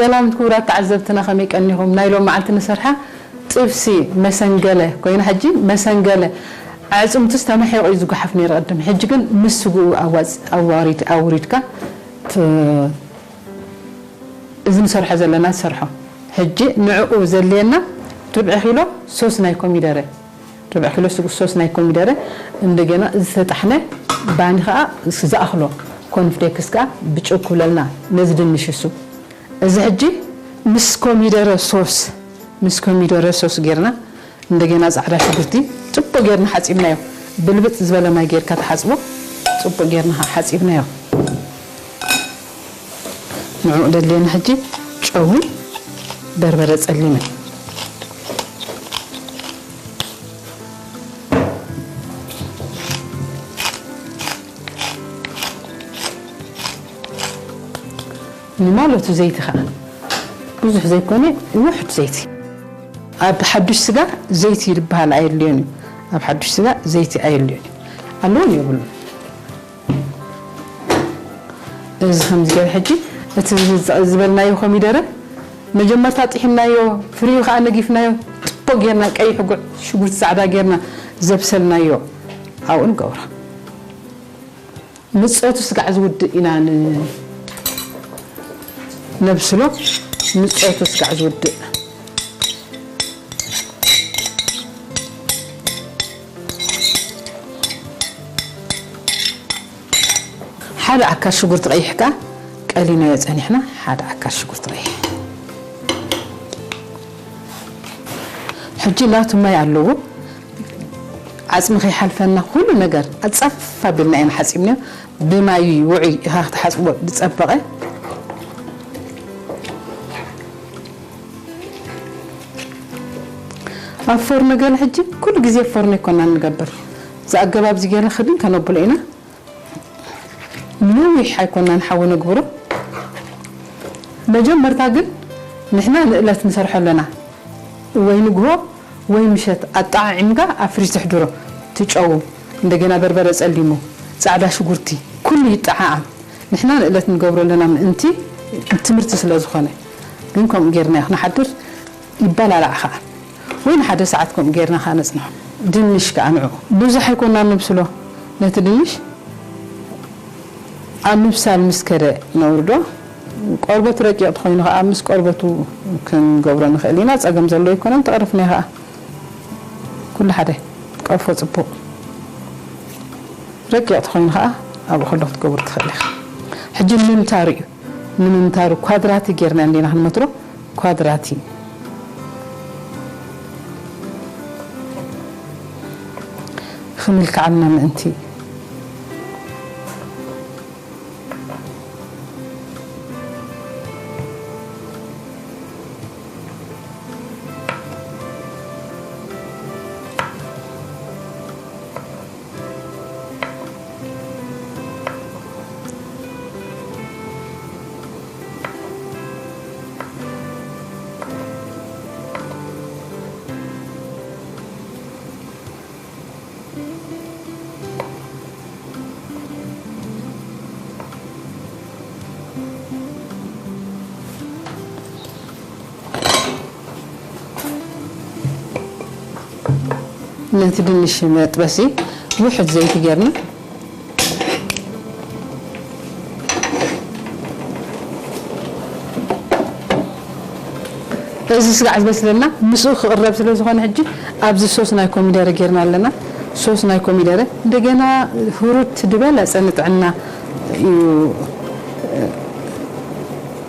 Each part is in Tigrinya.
ሰላም ክቡራት ተዓዘብትና፣ ከመይ ቀኒኹም? ናይ ሎም መዓልቲ ንሰርሓ ጥብሲ መሰንገለ ኮይና፣ ሕጂ መሰንገለ ኣዕጽምቱስ ተማሒቑ እዩ ዝጓሓፍ ነይሩ ቅድም። ሕጂ ግን ምስ ስግኡ ኣዋጽ-፣ ኣዋሪድ-፣ ኣውሪድካ ት-፣ እዚ ንሰርሖ ዘለና ትሰርሖ። ሕጂ ንዕኡ ዘድልየና ርብዒ ኪሎ ሶስ ናይ ኮሚደረ፣ ርብዒ ኪሎ ስጉ ሶስ ናይ ኮሚደረ፣ እንደገና ዝተጣሕነ ባኒ ከኣ ዝኣኽሎ ኮንፍሌክስ ከኣ ብጨው ክብለልና ነዚ ድንሽ እሱ። እዚ ሕጂ ምስ ኮሚደረ ሶስ፣ ምስ ኮሚደረ ሶስ ጌርና እንደገና ጻዕዳ ሽጉርቲ ጽቡቅ ጌርና ሓጺብናዮ። ብልብጥ ዝበለ ማይ ጌርካ ተሓጽቦ። ጽቡቅ ጌርና ሓጺብናዮ። ንዕኡ ደድልየና ሕጂ ጨውን በርበረ ጸሊምን። ንማለቱ ዘይቲ ኸዓ ብዙሕ ዘይኮነ ውሑድ ዘይቲ። ኣብ ሓዱሽ ስጋ ዘይቲ ዝበሃል ኣየድልዮን እዩ። ኣብ ሓዱሽ ስጋ ዘይቲ ኣየድልዮን እዩ። ኣለዎን የብሉን። እዚ ከምዚ ገይሩ ሕጂ እቲ ዝ-፣ ዝበልናዮ ኮሚደረ መጀመርታ ጥሒናዮ፣ ፍሪኡ ኸዓ ነጊፍናዮ፣ ጽቡቅ ጌርና ቀይሕ ጉዕ ሽጉርቲ ጻዕዳ ጌርና ዘብሰልናዮ ኣብኡ ንገብሮ። ምጸቱ ስጋዕ ዝውድእ ኢና ን-፣ ነብስሎ። ምጸቱ ስጋዕ ዝውድእ። ሓደ ዓካር ሽጉርቲ ቀይሕ ከኣ ቀሊናዮ ጸኒሕና፣ ሓደ ዓካር ሽጉርቲ ቀይሕ። ሕጂ ናቱ ማይ ኣለዎ። ዓጽሚ ከይሓልፈና ኩሉ ነገር ኣጻፍ ኣቢልና ኢና ሓጺብናዮ። ብማይ ውዑይ ኢኻ ክትሓጽቦ ዝጸበቐ። ኣብ ፎርኖ ገለ ሕጂ ኩሉ ግዜ ፎርኖ ኣይኮና ንገብር። እዚ ኣገባብ እዚ ገለ ክድን ከነብሎ ኢና። ነዊሕ ኣይኮናን ሓዊ ነግብሮ። መጀመርታ ግን ንሕና ንእለት ንሰርሖ ኣለና። ወይ ንግሆ ወይ ምሸት ኣጠዓዒምካ ኣብ ፍሪጅ ተሕድሮ። ትጨው፣ እንደገና በርበረ ጸሊሙ፣ ጻዕዳ ሽጉርቲ፣ ኩሉ ይጠዓዓም። ንሕና ንእለት ንገብሮ ኣለና ምእንቲ ትምህርቲ ስለ ዝኾነ። ግን ከምኡ ጌርና ክንሓድር ይበላላዕ ኸዓ። ወይ ንሓደ ሰዓት ከምኡ ጌርና ኸዓ ነጽንሖ። ድንሽ ከኣ ንዑ ብዙሕ ኣይኮና ንብስሎ። ነቲ ድንሽ ኣብ ምብሳል ምስ ከደ ነውርዶ። ቆርበቱ ረቂቕ ተኾይኑ ኸዓ ምስ ቆርበቱ ክንገብሮ ንኽእል ኢና። ጸገም ዘሎ ኣይኮነን። ተቐርፍና ኸዓ ኩሉ ሓደ ቀርፎ ጽቡቕ። ረቂቕ ተኾይኑ ኸዓ ኣብኡ ከሎ ክትገብሩ ትኽእል ኢኻ። ሕጂ ንምምታሩ እዩ። ንምምታሩ ኳድራቲ ጌርና እንዲና ክንመትሮ። ኳድራቲ። ክምልክዓልና ምእንቲ። ነቲ ድንሽ መጥበሲ ውሑድ ዘይቲ ጌርና፣ እዚ ስጋዕ ዝበስለልና ምስኡ ክቕረብ ስለ ዝኾነ፣ ሕጂ ኣብዚ ሶስ ናይ ኮሚደረ ጌርና ኣለና። ሶስ ናይ ኮሚደረ እንደገና፣ ህሩት ዝበለጸ ንጥዕና እዩ።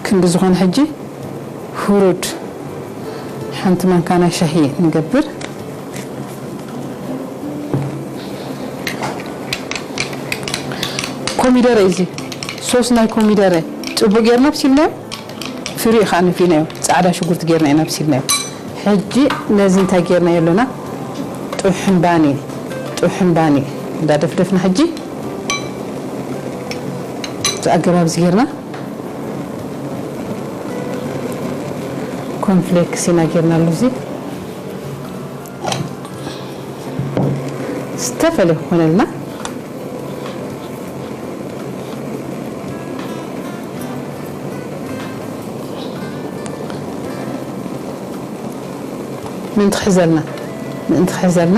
ክንዲ ዝኾነ፣ ሕጂ ህሩድ ሓንቲ ማንካ ናይ ሻሂ ንገብር። ኮሚደረ እዚ ሶስ ናይ ኮሚደረ ጽቡቅ ጌርና ኣብሲልናዮ፣ ፍሪኡ ከዓ ነፊናዮ፣ ጻዕዳ ሽጉርቲ ጌርና ኢና ኣብሲልናዮ። ሕጂ ነዚ እንታይ ጌርናዮ ኣለና? ጥሑን ባኒ፣ ጥሑን ባኒ እንዳደፍደፍና፣ ሕጂ እዚ ኣገባብ እዚ ጌርና፣ ኮንፍሌክስ ኢና ጌርናሉ። እዚ ዝተፈለየ ክኾነልና። ምእንቲ ክሕዘልና፣ ምእንቲ ክሕዘልና።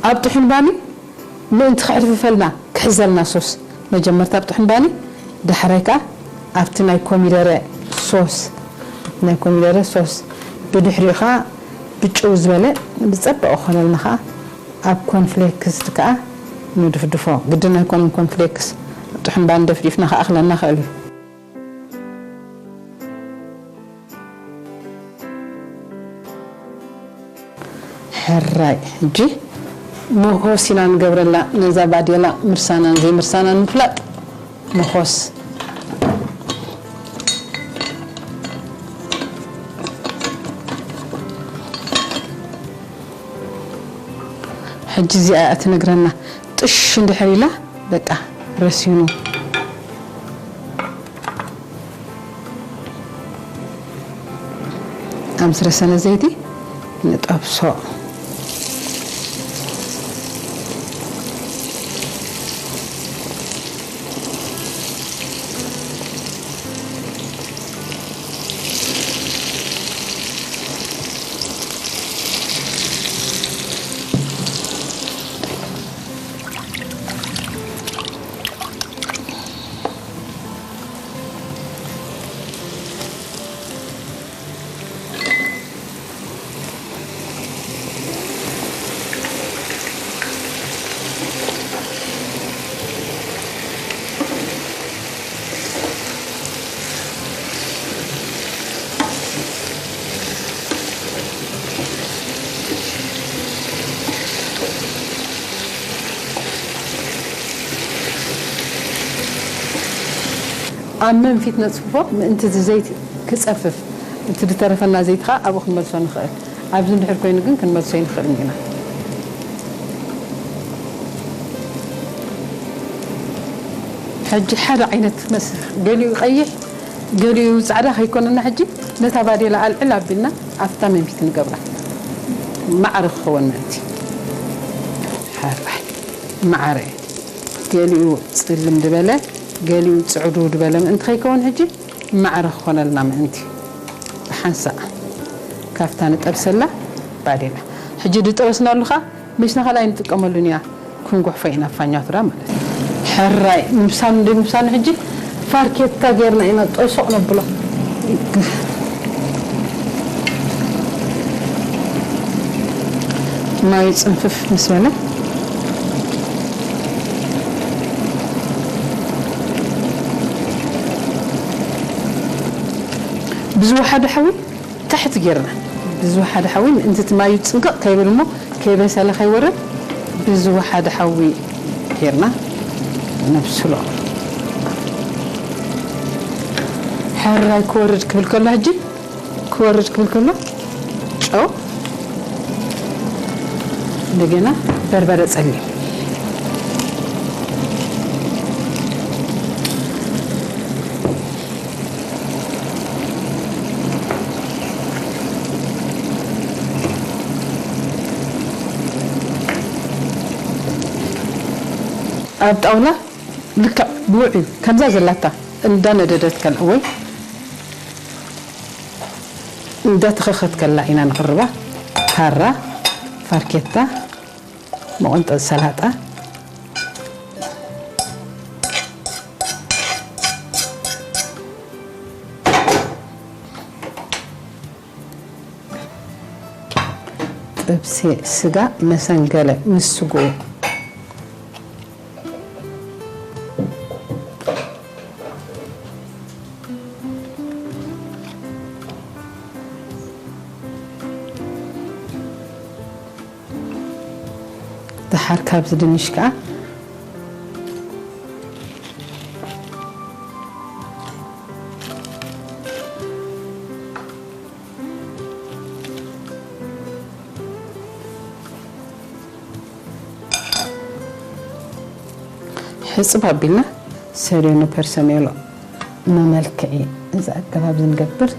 ኣብ ጥሑን ባኒ ምእንቲ ከዕርፍፈልና፣ ክሕዘልና ሶስ፣ መጀመርታ ኣብ ጥሑን ባኒ፣ ዳሕራይ ከኣ ኣብቲ ናይ ኮሚደረ ሶስ፣ ናይ ኮሚደረ ሶስ፣ ብድሕሪኡ ከኣ ብጭው ዝበለ ብጸበቐ ኮነልና ከኣ ኣብ ኮንፍሌክስ ከኣ ንድፍድፎ። ግድን ኣይኮነን ኮንፍሌክስ፣ ኣብ ጥሑን ባኒ ደፍዲፍና ከኣኽለና ክእል እዩ። ሕራይ፣ ሕጂ መኾስ ኢና ንገብረላ። ነዛ ባዴላ ምርሳናን ዘይምርሳናን ምፍላጥ። መኾስ። ሕጂ እዚኣ እያ ትነግረና። ጥሽ እንድሕር ኢላ፣ በቃ ረሲኑ። ኣብ ዝረሰነ ዘይቲ ንጠብሶ። ኣብ መንፊት ነጽፍፎ ምእንቲ እቲ ዘይቲ ክጸፍፍ፣ እቲ ዝተረፈና ዘይቲ ኸኣ ኣብኡ ክንመልሶ ንኽእል። ኣብዚ እንድሕር ኮይኑ ግን ክንመልሶ ኣይንኽእልን ኢና። ሕጂ ሓደ ዓይነት መስርሕ፣ ገሊኡ ቀይሕ፣ ገሊኡ ጻዕዳ ከይኮነና፣ ሕጂ ነታ ባዴላ ኣልዕል ኣቢልና ኣብታ መንፊት ንገብራ። ማዕረ ክኸውን ምእንቲ። ሕራይ፣ ማዕረ። ገሊኡ ጽልም ዝበለ፣ ገሊኡ ጽዕዱ ዝበለ ምእንቲ ከይከውን፣ ሕጂ ማዕረ ክኾነልና ምእንቲ። ብሓንሳእ ካብታ ንጠብሰላ ባዴላ። ሕጂ ዝጠበስናሉ ኸኣ መሽና ካልኣይ ንጥቀመሉን ኢና። ክንጉሕፎ ኢና ፋኛቱራ ማለት እዩ። ሕራይ፣ ምብሳኑ እንደ ምብሳኑ ሕጂ ፋርኬታ ጌርና ኢና ጦይሶቕ ነብሎ። ማይ ጽንፍፍ ምስ በለ፣ ብዝወሓደ ሓዊ ታሕቲ ጌርና፣ ብዝወሓደ ሓዊ ምእንቲ እቲ ማዩ ጽንቅቕ ከይብል እሞ ከይበሰለ ከይወርድ ብዝወሓደ ሓዊ ጌርና ነብስሎ። ሕራይ ክወርድ ክብል ከሎ፣ ሕጂ ክወርድ ክብል ከሎ ጨው፣ እንደገና በርበረ ጸሊም። ኣብ ጣውላ ልክዕ ብውዕዩ ከምዛ ዘላታ እንዳነደደት ከላ ወይ እንዳተኸኸት ከላ ኢና ንቕርባ። ካራ፣ ፋርኬታ፣ መቐንጠጥ ሰላጣ፣ ጥብሲ ስጋ መሰንገለ ምስ ስግኡ። እታ ደሓር ካብዚ ድንሽ ከኣ ሕጽብ ኣቢልና ሰሪዮ ንፐርሰሜሎ መመልክዒ እዚ ኣገባብ ዝንገብር።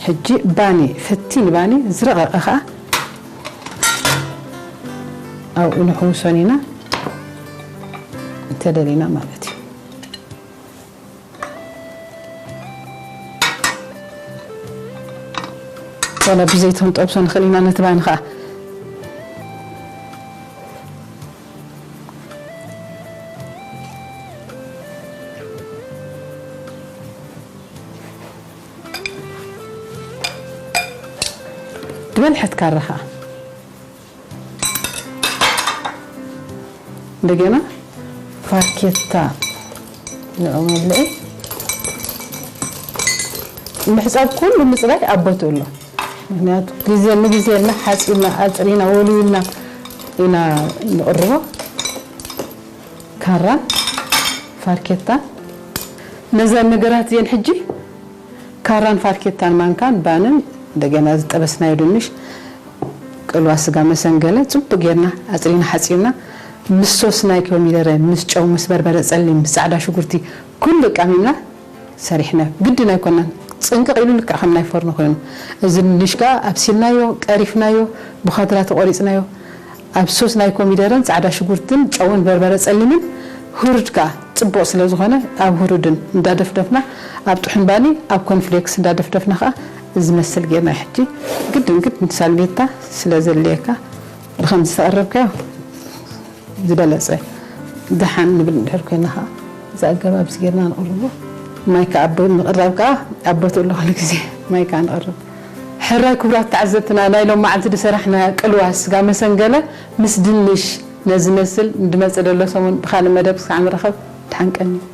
ሕጂ ባኒ፣ ፈቲኒ ባኒ ዝረቐቐ ኸኣ ኣብኡ ንሕውሶን ኢና እንተደሊና ማለት እዩ። ዋላ ብዘይቲ ክንጠብሶ ንኽእል ኢና ነቲ ባኒ ኸኣ። ዝበልሐት ካራ ኸኣ እንደገና ፋርኬታ ንዑ መብልዒ ምሕጻብ ኩሉ ምጽራይ ኣብ ቦትኡ ኣሎ። ምኽንያቱ ግዜ ንግዜ ኢልና ሓጺብና ኣጽሪና ወልዊልና ኢና ንቕርቦ። ካራን ፋርኬታን ነዘን ነገራት እዚአን ሕጂ ካራን ፋርኬታን ማንካን ባንን እንደገና ዝጠበስናዮ ድንሽ ቅልዋ ስጋ መሰንገለ ጽቡቅ ጌርና ኣጽሪና ሓጺብና ምስ ሶስ ናይ ኮሚደረ ምስ ጨው ምስ በርበረ ጸሊም ምስ ጻዕዳ ሽጉርቲ ኩሉ ቃሚምና ሰሪሕና ግድን ኣይኮናን ጽንቅቕ ኢሉ ልክዕ ከም ናይ ፎርኖ ኮይኑ እዚ ድንሽ ከኣ ኣብሲልናዮ ቀሪፍናዮ ብኳድራ ተቆሪጽናዮ ኣብ ሶስ ናይ ኮሚደረን ጻዕዳ ሽጉርትን ጨውን በርበረ ጸሊምን ሁሩድ ከኣ ጽቡቕ ስለ ዝኾነ ኣብ ሁሩድን እንዳደፍደፍና ኣብ ጥሑን ባኒ ኣብ ኮንፍሌክስ እንዳደፍደፍና ከኣ ዝመስል ጌርና ሕጂ ግድን ግድን ሳልቤታ ስለ ዘድልየካ ብኸምዚ ተቐረብካዮ ዝበለጸ ደሓን ንብል እንድሕር ኮይና ከኣ እዚ ኣገባብ እዚ ጌርና ንቕርቦ። ማይ ከኣ ኣብ ምቕራብ ከኣ ኣብ ቦትኡ ኣሎ ኩሉ ግዜ ማይ ከኣ ንቕርብ። ሕራይ ክቡራት ተዓዘብትና ናይ ሎም መዓልቲ ዝሰራሕና ቅልዋ ስጋ መሰንገለ ምስ ድንሽ ነዚ መስል ንድመጽእ ደሎ ሰሙን ብኻልእ መደብ ክሳዕ ንራኸብ ደሓን ቀንዩ።